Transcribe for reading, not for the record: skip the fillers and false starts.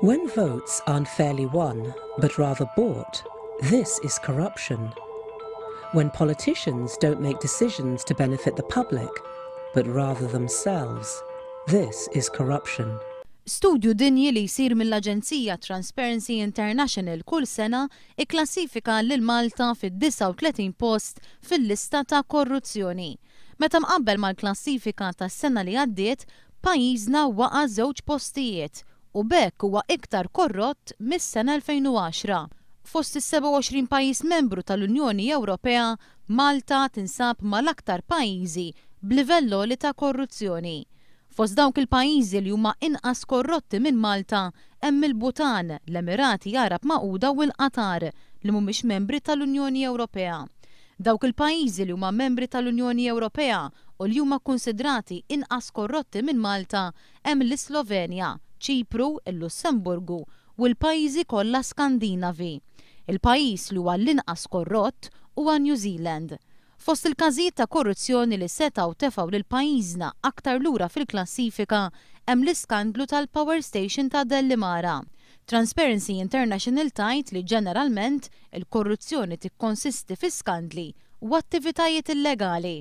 When votes aren't fairly won, but rather bought, this is corruption. When politicians don't make decisions to benefit the public, but rather themselves, this is corruption. Studju dinji li jsir mill-Aġenzija Transparency International kull sena ikklassifika lil Malta fid-39 post fil-lista ta' korruzzjoni. Meta mqabbel mal-klassifika tas-sena li għaddiet, pajjiżna waqa' żewġ postijiet u b'hekk huwa iktar korrott mis-sena 2010. Fost is-27 pajjiż membru tal-Unjoni Ewropea, Malta tinsab mal-aktar pajjiżi b'livell għoli ta' korruzzjoni. Fost dawk il-pajjiżi li huma inqas korrotti minn Malta hemm il-Butan, l-Emirati Għarab Magħquda u l-Qatar li mhumiex membri tal-Unjoni Ewropea. Dawk il-pajjiżi li huma membri tal-Unjoni Ewropea u li huma kkunsidrati inqas korrotti minn Malta hemm l-Islovenja, Ċipru, il-Lussemburgu u l-pajjiżi kollha Skandinavi. Il-pajjiż li huwa l-inqas korrott huwa New Zealand. Fost il-każijiet ta' korruzzjoni li setgħu tefgħu lil pajjiżna aktar lura fil-klassifika hemm l-iskandlu tal-Power Station ta' Delimara. Transparency International tgħid li ġeneralment il-korruzzjoni tikkonsisti fi skandli u attivitajiet illegali.